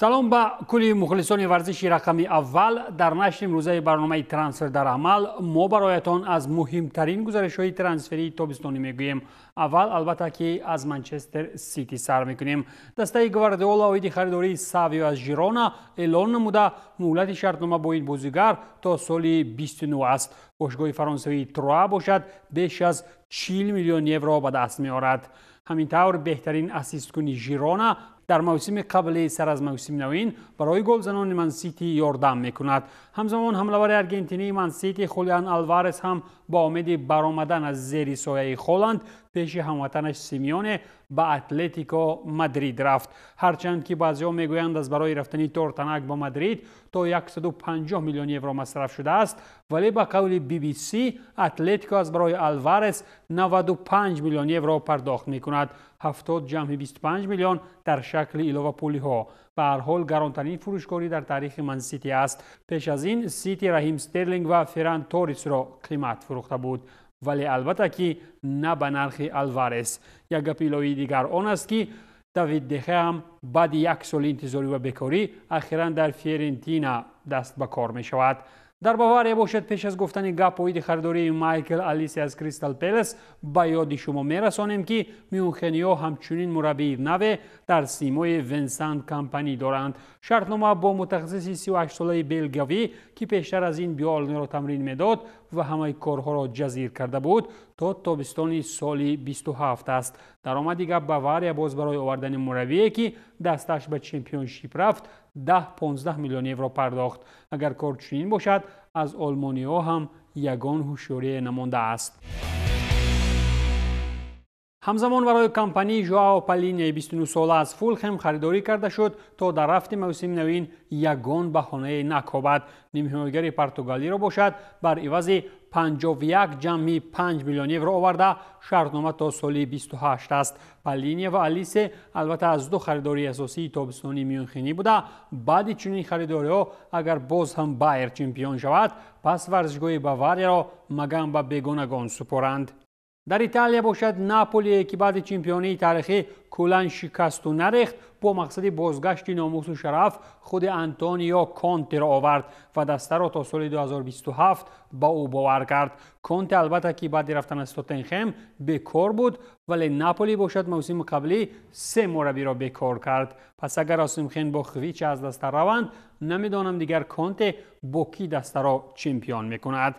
Салом ба кулли мухлисони варзиши рақами аввал. Дар нашри имрӯзаи барномаи «Трансфер дар амал» мо бароятон аз муҳимтарин гузаришҳои трансферии тобистонӣ мегӯем. Аввал, албатта, ки аз «Манчестер Сити» сар мекунем. Дастаи Гвардиола оиди харидории Савио аз «Жирона» эълон намуда, муҳлати шартнома бо ин бозигар то соли 29 аст. Бошгоҳи фаронсавии «Троа» бошад, беш аз 40 миллион евро ба даст меорад. Ҳамин тавр, беҳтарин ассисткуни «Жирона» дар мавсими қабли сар аз мавсими навин барои голзанони «Мансити» ёрдам мекунад. Ҳамзамон, ҳамлавари аргентинии «Мансити» Хулиан Алварес ҳам бо умеди баромадан аз зери сояи Холанд пеши ҳамватанаш Симеоне ба «Атлетико Мадрид» рафт. Ҳарчанд ки баъзеҳо мегӯянд, аз барои рафтани тортанак ба Мадрид то 150 миллион евро масраф шудааст, вале ба қавли BBC, «Атлетико» аз барои Алварес 95 миллион евро пардохт мекунад, 70 ҷамъи 25 миллион дар шакли иловапулиҳо. Ба ҳар ҳол, гаронтарин фурӯшкорӣ дар таърихи «Мансити» аст. Пеш аз ин «Сити» Раҳим Стерлинг ва Ферран Торисро қимат фурӯхта буд, вале, албатта, ки на ба нархи Алварес. Як гапи иловии дигар он аст, ки Давид Дехе ҳам баъди як соли интизорӣ ва бекорӣ ахиран дар «Фиорентина» даст ба кор мешавад. Дар «Бавария» бошад, пеш аз гуфтани гап оиди харидории Майкл Алиси аз «Кристал Пелес», ба ёди шумо мерасонем, ки мюнхениҳо ҳамчунин мураббии наве дар симои Венсант Компанӣ доранд. Шартнома бо мутахассиси 38-солаи белгавӣ, ки пештар аз ин Бёрнлиро тамрин медод ва ҳамаи корҳоро ҷазир карда буд, то тобистони соли 27 аст. Даромади гап, «Бавария» боз барои овардани мураббие, ки дасташ ба чемпионшип рафт, 10-15 миллион евро пардохт. Агар кор чунин бошад, аз олмониҳо ҳам ягон ҳушёрие намондааст. Ҳамзамон, барои Компании Жоао Палиняи 29-сола аз «Фулхем» харидорӣ карда шуд, то дар рафти мавсими навин ягон баҳонае накобад. Нимҳимоягари португалиро бошад, бар ивази 51 ҷамъи 5 миллион евро оварда, шартнома то соли 28 аст. Палиния ва Алисе, албатта, аз ду харидории асосии тобистонии мюнхенӣ буда, баъди чунин харидориҳо, агар боз ҳам «Байер» чемпион шавад, пас варзишгоҳи Баварияро магам ба бегонагон супоранд. Дар Италия бошад, «Наполие», ки баъди чемпионии таърихӣ куллан шикасту нарехт, бо мақсади бозгашти номусу шараф худи Антонио Контеро овард ва дастаро то соли 2027 ба ӯ бовар кард. Конте, албатта, ки баъди рафтан аз «Тоттенхем» бекор буд, вале «Наполи» бошад, мавсими қаблӣ се мураббиро бекор кард. Пас агар Осимхен бо Хвича аз даста раванд, намедонам, дигар Конте бо кӣ дастаро чемпион мекунад.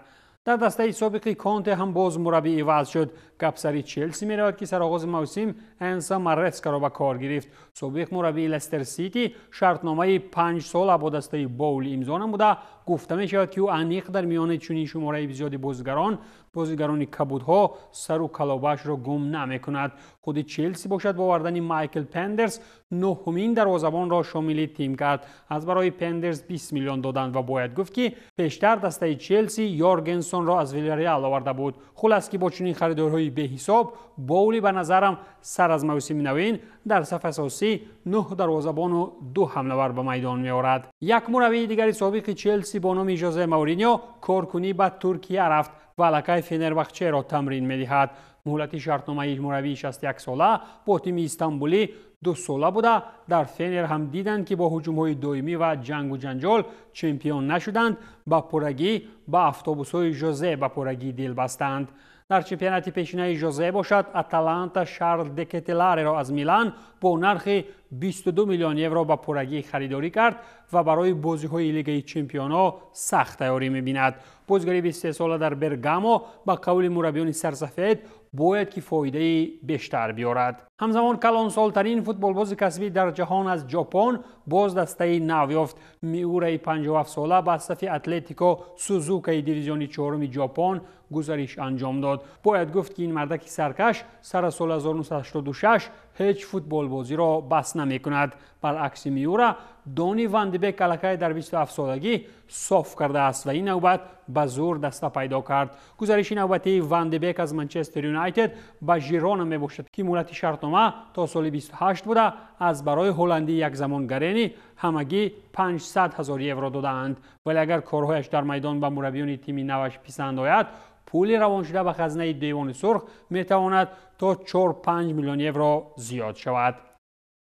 Дар дастаи собиқи Конте ҳам боз мураббӣ иваз шуд. Гап сари «Челси» меравад, ки сароғози мавсим Энсо Марескаро ба кор гирифт. Собиқ мураббии «Лестер Сити» шартномаи 5-сола бо дастаи Боули имзо намуда, гуфта мешавад, ки ӯ аниқ дар миёни чунин шумораи зиёди бозигарон, бозигарони кабудҳо, сару калобаашро гум намекунад. Худи «Челси» бошад, бо овардани Майкл Пендерс нуҳумин дарвозабонро шомили тим кард. Аз барои Пендерс 20 миллион доданд ва бояд гуфт, ки пештар дастаи «Челси» Йоргенсонро аз «Вилареал» оварда буд. Хулас, ки бо чунин харидорҳои беҳисоб Боули, ба назарам, сар аз мавсими навин дар саф асосӣ нӯҳ дарвозабону ду ҳамлавар ба майдон меорад. Як мураббии дигари собиқи «Челси» бо номи Жозе Мауриньо коркунӣ ба Туркия рафт ва аллакай «Фенербахчеро» тамрин медиҳад. Муҳлати шартномаи мураббии 61-сола бо тими истанбулӣ 2-сола буда, дар «Фенер» ҳам диданд, ки бо ҳуҷумҳои доимӣ ва ҷангу ҷанҷол чемпион нашуданд, ба пуррагӣ ба автобусҳои Жозе ба пуррагӣ дил бастанд. Дар чемпионати пешинаи Жозе бошад, «Аталанта» Шарл Декетелареро аз «Милан» бо нархи 22 миллион евро ба пуррагӣ харидорӣ кард ва барои бозиҳои Лигаи чемпионҳо сахт тайёрӣ мебинад. Бозигари 23-сола дар Бергамо, ба қавли мураббиёни сарсафед, бояд ки фоидаи бештар биёрад. Ҳамзамон, калонсолтарин футболбози касбӣ дар ҷаҳон аз Ҷопон боз дастаи нав ёфт. Миураи 57-сола ба сафи «Атлетико Сузукаи» дивизиони чоруми Ҷопон гузариш анҷом дод. Бояд гуфт, ки ин мардаки саркаш сар аз соли 1986 ҳеҷ футболбозиро бас намекунад. Баръакси Миура, Дони Вандебек аллакай дар 27-солагӣ соф кардааст ва ин навбат ба зур даста пайдо кард. Гузариши навбатии Вандебек аз «Манчестер Юнайтед» ба «Жирона» мебошад, ки муҳлати шартнома то соли 28 буда, аз барои ҳолландии якзамон гарени ҳамагӣ 500 ҳазор евро додаанд. Вале агар корҳояш дар майдон ба мураббиёни тими наваш писанд ояд, пули равоншуда ба хазинаи Девони сурх метавонад то 4-5 миллион евро зиёд шавад.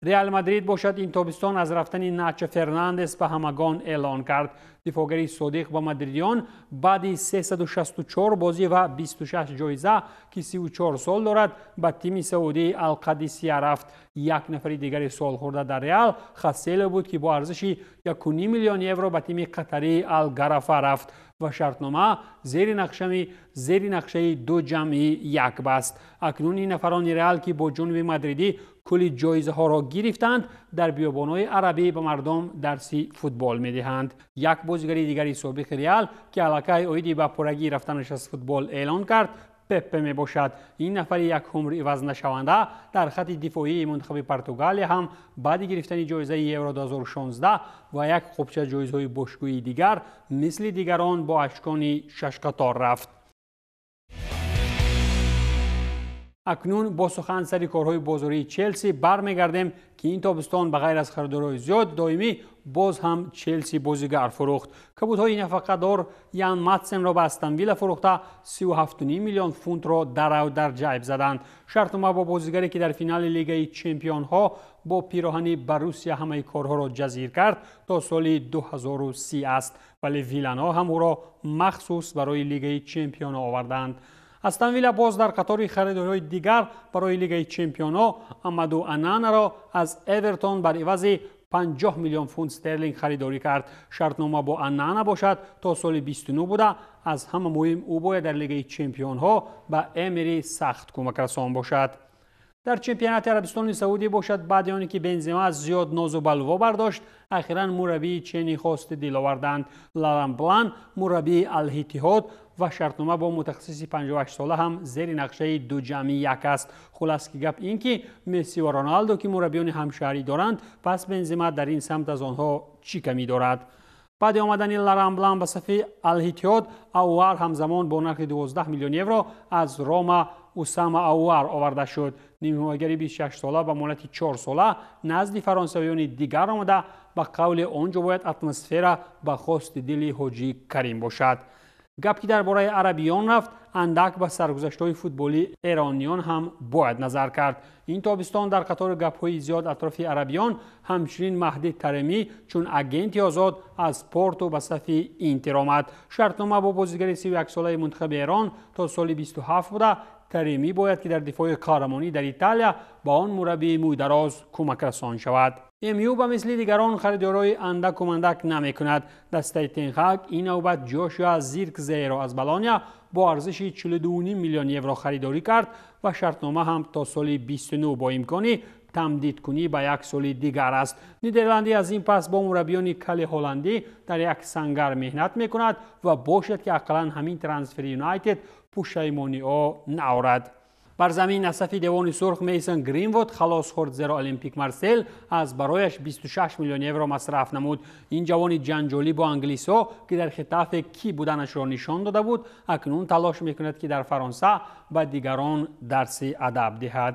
Реал Мадрид бошад ин тобистон аз рафтани Начо Фернандес ба ҳамагон эълон кард. Дифоъгари содиқ ба мадридиён баъди 364 бозӣ ва 26 ҷоиза, ки 34 сол дорад, ба тими саудии Алқадисия рафт. Як нафари дигари солхӯрда дар Реал Хасело буд, ки бо арзиши 1,5 миллион евро ба тими қатарии Алгарафа рафт ва шартнома зери нақшаи 2+1 баст. Акнун ин нафарони Реал, ки бо ҷунби мадридӣ кулли ҷоизаҳоро гирифтанд, дар биёбонҳои арабӣ ба мардум дарси футбол медиҳанд. Як бозигари дигари собиқи Реал, ки аллакай оиди ба пуррагӣ рафтанаш аз футбол эълон кард, Пеппе мебошад. Ин нафари як умр иваз нашаванда дар хати дифоии мунтахаби Португалия ҳам баъди гирифтани ҷоизаи Евро 2016 ва як қубча ҷоизаҳои бошгӯии дигар мисли дигарон бо ашкони шашқатор рафт. Акнун бо сухан сари корҳои бозории Челси бармегардем, ки ин тобистон ба ғайр аз харидорҳои зиёд доимӣ боз ҳам Челси бозигар фурӯхт. Кабудҳои нафақадор Ян Матсенро ба Астон Вилла фурӯхта 37,5 миллион фунтро дарав дар ҷайб заданд. Шартнома бо бозигаре, ки дар финали Лигаи Чемпионҳо бо пироҳани Боруссия ҳамаи корҳоро ҷазир кард, то соли 2030 аст, вале виллаҳо ҳам ӯро махсус барои Лигаи Чемпионҳо оварданд. Астон Вилла боз дар қатори харидориҳои дигар барои Лигаи Чемпионҳо Амаду Ананаро аз Эвертон бар ивази 50 миллион фунт стерлинг харидорӣ кард. Шартнома бо Анана бошад то соли 29 буда, аз ҳама муҳим ӯ бояд дар Лигаи Чемпионҳо ба Эмери сахт кӯмакрасон бошад. Дар чемпионати Арабистони Саудӣ бошад, баъди оне ки Бензема зиёд нозу балво бардошт, ахиран мураббии чени хости дил оварданд. Ларан Блан мураббии Алҳиттиҳод ва шартнома бо мутахассиси 58 сола ҳам зери нақшаи 2+1 аст. Хулас ки гап ин ки Месси ва Роналдо, ки мураббиёни ҳамшаҳрӣ доранд, пас Бензема дар ин самт аз онҳо чӣ камӣ дорад? Баъди омадани Ларан Блан ба сафи Алҳиттиҳод, Ауар ҳамзамон бо нархи 12 миллион евро аз Рома Усама Ауар оварда шуд. Нимҳимоягари 26 сола ба муҳлати 4 сола назди фаронсавиёни дигар омада, ба қавли он ҷо бояд атмосфера ба хости дили ҳоҷӣ Карим бошад. Гап ки дар бораи арабиён рафт, андак ба саргузаштҳои футболии эрониён ҳам бояд назар кард. Ин тобистон дар қатори гапҳои зиёд атрофи арабиён ҳамчунин Маҳди Таремӣ чун агенти озод аз Порту ба сафи Интер омад. Шартнома бо бозигари 31-солаи мунтахаби Эрон то соли 27 буда, Таремӣ бояд ки дар дифои қаҳрамонӣ дар Италия ба он мураббии мӯйдароз кӯмакрасон шавад. МЮ ба мисли дигарон харидорҳои андаку мандак намекунад. Дастаи Тенхак ин навбат Ҷошуа Зиркзеро аз Болония бо арзиши 42,5 миллион евро харидорӣ кард ва шартнома ҳам то соли 29 бо имкони тамдидкунӣ ба як соли дигар аст. Нидерландӣ аз ин пас бо мураббиёни кали ҳолландӣ дар як сангар меҳнат мекунад ва бошад, ки ақаллан ҳамин трансфери Юнайтед пушаймониҳо наорад. Бар замин аз сафи Девони Сурх Мейсон Гринвуд халос хӯрд, зеро Олимпик Марсел аз барояш 26 миллион евро масраф намуд. Ин ҷавони ҷанҷолӣ бо англисҳо, ки дар Хетафе кӣ буданашро нишон дода буд, акнун талош мекунад, ки дар Фаронса ба дигарон дарси адаб диҳад.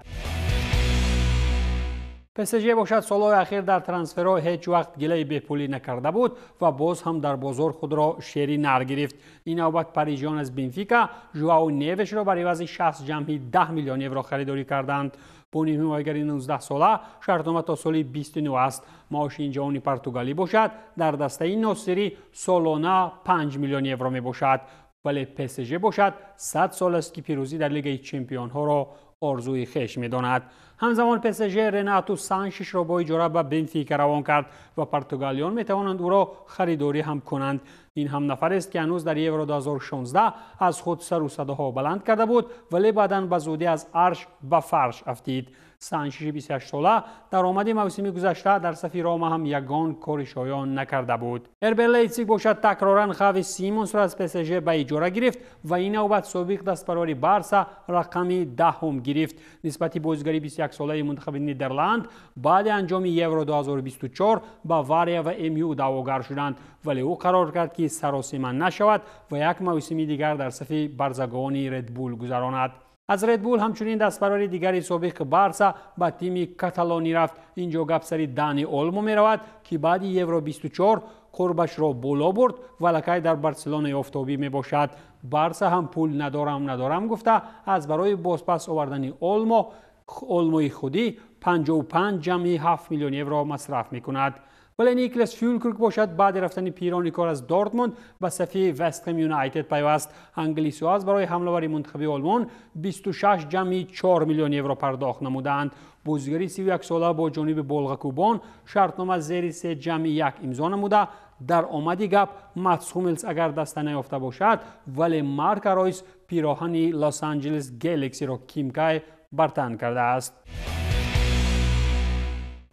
ПСЖ бошад солҳои ахир дар трансферҳо ҳеҷ вақт гилаи бепулӣ накарда буд ва боз ҳам дар бозор худро шери нар гирифт. Ин навбат парижиён аз Бенфика Жуау Невешро бар ивази 60,10 миллион евро харидорӣ карданд. Бо нимҳимоягари 19 сола шартнома то соли 29 аст. Маоши ин ҷавони португалӣ бошад дар дастаи носирӣ солона 5 миллион евро мебошад. Вале ПСЖ бошад 100 сол аст, ки пирӯзӣ дар Лигаи Чемпионҳоро орзуи хеш медонад. Ҳамзамон ПСЖ Ренату Саншишро бо иҷора ба Бенфика равон кард ва португалиён метавонанд ӯро харидорӣ ҳам кунанд. Ин ҳам нафарест, ки ҳанӯз дар Евро 2016 аз худ сару садоҳо баланд карда буд, вале баъдан ба зудӣ аз арш ба фарш афтид. Саншиши 28 сола дар омади мавсими гузашта дар сафи Рома ҳам ягон кори шоён накарда буд. РБ Лейпсиг бошад такроран Хави Симонсро аз ПСЖ ба иҷора гирифт ва ин навбат собиқ дастпарвари Барса рақами даҳум гирифт. Нисбати бозигари 21 солаи мунтахаби Нидерланд баъди анҷоми Евро 2024 Бавария ва МЮ даъвогар шуданд, вале ӯ қарор кард, ки саросима нашавад ва як мавсими дигар дар сафи барзагони Редбул гузаронад. Аз Редбул ҳамчунин дастпарвари дигари собиқ Барса ба тими каталонӣ рафт. Ин ҷо гап сари Дани Олмо меравад, ки баъди Евро 24 қурбашро боло бурд ва аллакай дар Барселонаи офтобӣ мебошад. Барса ҳам пул надорам надорам гуфта, аз барои бозпас овардани Олмо Олмои худӣ 55,7 миллион евро масраф мекунад. Вале Никлас Фюлкруг бошад, баъди рафтани пирони кор аз Дортмунд ба сафи Вестхэм Юнайтед пайваст. Англисиҳо аз барои ҳамлавари мунтахаби Олмон 26,4 миллион евро пардохт намуданд. Бозигари 31 сола бо ҷониби болғакӯбон шартнома зери 3,1 имзо намуда. Дар омади гап Матс Хумелс агар даста наёфта бошад, вале Марко Ройс пироҳани Лос-Анҷелес Гелексиро кимкай бартан кардааст.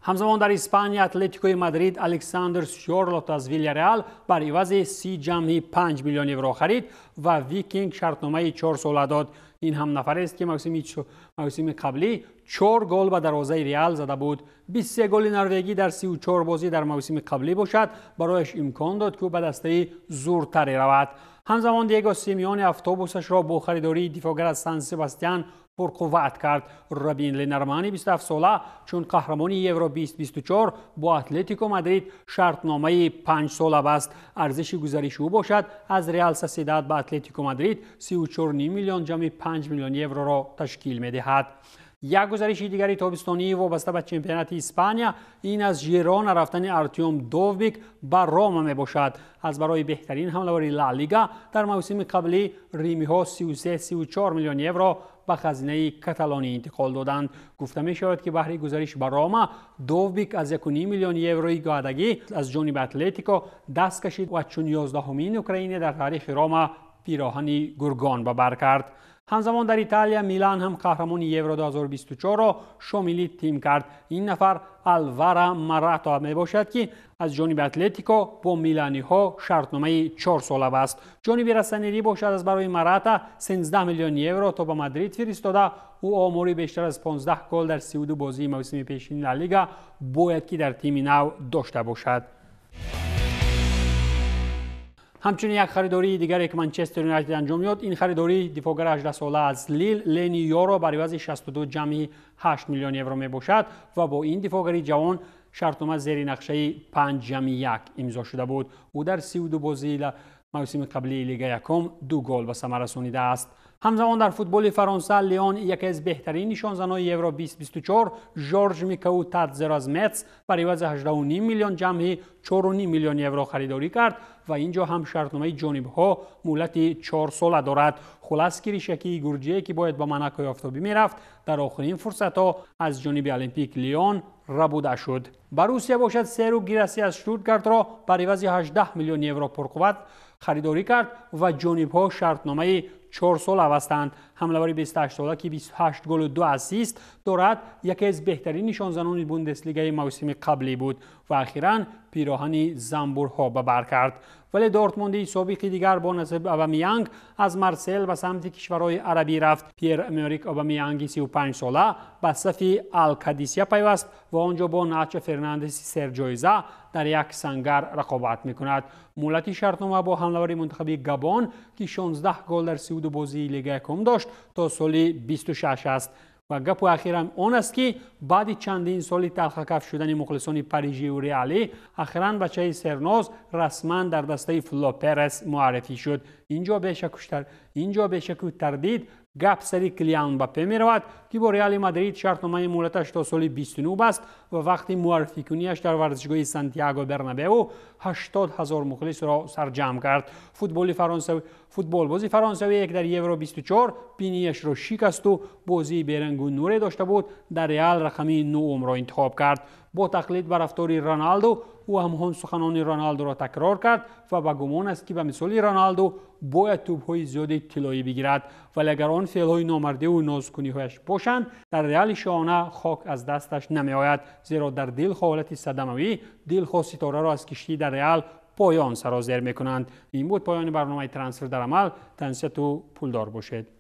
Ҳамзамон дар Испания Атлетикои Мадрид Александр Сёрлот аз Вильяреал бар ивази 30,5 миллион евро харид ва Викинг шартномаи 4 сола дод. Ин ҳам нафарест, ки мавсими қаблӣ чор гол ба дарвозаи Реал зада буд. 23 голи норвегӣ дар 34 бозӣ дар мавсими қаблӣ бошад, барояш имкон дод, ки ӯ ба дастаи зуртаре равад. Ҳамзамон Диего Симеоне автобусашро бо харидории дифоъгар аз Сан Себастьян пурқувват кард. Робин Ленормани 27 сола чун қаҳрамони Евро 2024 бо Атлетико Мадрид шартномаи 5 сола баст. Арзиши гузариши ӯ бошад аз Реал Сосьедад ба Атлетико Мадрид 34 миллион ҷамъи 5 миллион евроро ташкил медиҳад. Як гузариши дигари тобистонӣ вобаста ба чемпионати Испания ин аз Жирона рафтани Артём Довбик ба Рома мебошад. Аз барои беҳтарин ҳамлавари Ла Лига дар мавсими қаблӣ римиҳо 33-34 миллион евро ба хазинаи каталонӣ интиқол доданд. Гуфта мешавад, ки баҳри гузариш ба Рома Довбик аз 1 миллион еврои гаъдагӣ аз ҷониби Атлетико даст кашид ва чун 11-умин украине дар таърихи Рома пироҳани гургон ба бар кард. Ҳамзамон дар Италия Милан ҳам қаҳрамони Евро 2024-ро шомили тим кард. Ин нафар Алвара Марата мебошад, ки аз ҷониби Атлетико бо миланиҳо шартномаи 4 сола баст. Ҷониби россонери бошад, аз барои Марата 13 миллион евро то ба Мадрид фиристода. Ӯ омори бештар аз 15 гол дар 32 бозии мавсими пешини Ла Лига бояд ки дар тими нав дошта бошад. Ҳамчунин як харидории дигаре, ки Манчестер Юнайтед анҷом ёд, ин харидории дифоъгари 18сола аз Лил Лени Ёро бар ивази 62,8 миллион евро мебошад ва бо ин дифоъгари ҷавон шартнома зери нақшаи 5,1 имзо шуда буд. Ӯ дар 32 бозии мавсими қаблии Лига якум ду гол ба самар расонидааст. Ҳамзамон дар футболи Фаронса Леон яке аз беҳтарин нишонзанои Евро 2024 Жорж Микаутадзеро аз Метс бар ивази 18,5 миллион ҷамъи 4,5 миллион евро харидорӣ кард ва ин ҷо ҳам шартномаи ҷонибҳо муҳлати 4 сола дорад. Хулас, ки ришакии гурҷие, ки бояд ба Монакои офтобӣ мерафт, дар охирин фурсатҳо аз ҷониби Олимпик Лион рабуда шуд. Борусия бошад, Серу Гираси аз Штутгартро бар ивази 18 миллион евро пурқувват харидорӣ кард ва ҷонибҳо шартномаи 4 сола бастанд. Ҳамлавари 28сола, ки 28 голу ду ассист дорад, яке аз беҳтарин нишонзанони Бундеслигаи мавсими қаблӣ буд ва ахиран пироҳани замбурҳо ба бар кард. Вале дортмунди собиқи дигар бо насаби Обамиянг аз Марсел ба самти кишварҳои арабӣ рафт. Пьер Эмерик Обамиянги 35сола ба сафи Алкадисия пайваст ва он ҷо бо Начо Фернандеси серҷоиза дар як сангар рақобат мекунад. Муҳлати шартнома бо ҳамлавари мунтахаби Габон, ки 16 гол дар 32 бозии Лига якум дошт, то соли 26 аст. Ва гапу ахирам он аст, ки баъди чандин соли талхакаф шудани мухлисони париживу реалӣ, ахиран бачаи серноз расман дар дастаи Фло Перес муаррифӣ шуд. Инҷо бешаку тардид гап сари Килиан Мбаппе меравад, ки бо Реали Мадрид шартномаи муҳлаташ то соли 29 аст ва вақти муаррификуниаш дар варзишгоҳи Сантьяго Бернабеу 80 ҳазор мухлисро сарҷамъ кард. Футболбози фаронсавие, ки дар Евро 24 бинияшро шикасту бозии берангу нуре дошта буд, дар Реал рақами нуумро интихоб кард. Бо тақлид ба рафтори Роналду ӯ ҳамон суханони Роналдуро такрор кард ва ба гумон аст, ки ба мисоли Роналду бояд тӯбҳои зиёди тиллоӣ бигирад. Вале агар он феълҳои номардиву нозкуниҳояш бошанд, дар Реали шоҳона хок аз дасташ намеояд, зеро дар дилхоҳ ҳолати садамавӣ дилхоҳ ситораро аз киштӣ дар Реал поён сарозер мекунанд. Ин буд поёни барномаи Трансфер дар амал. Тансияту пулдор бошед.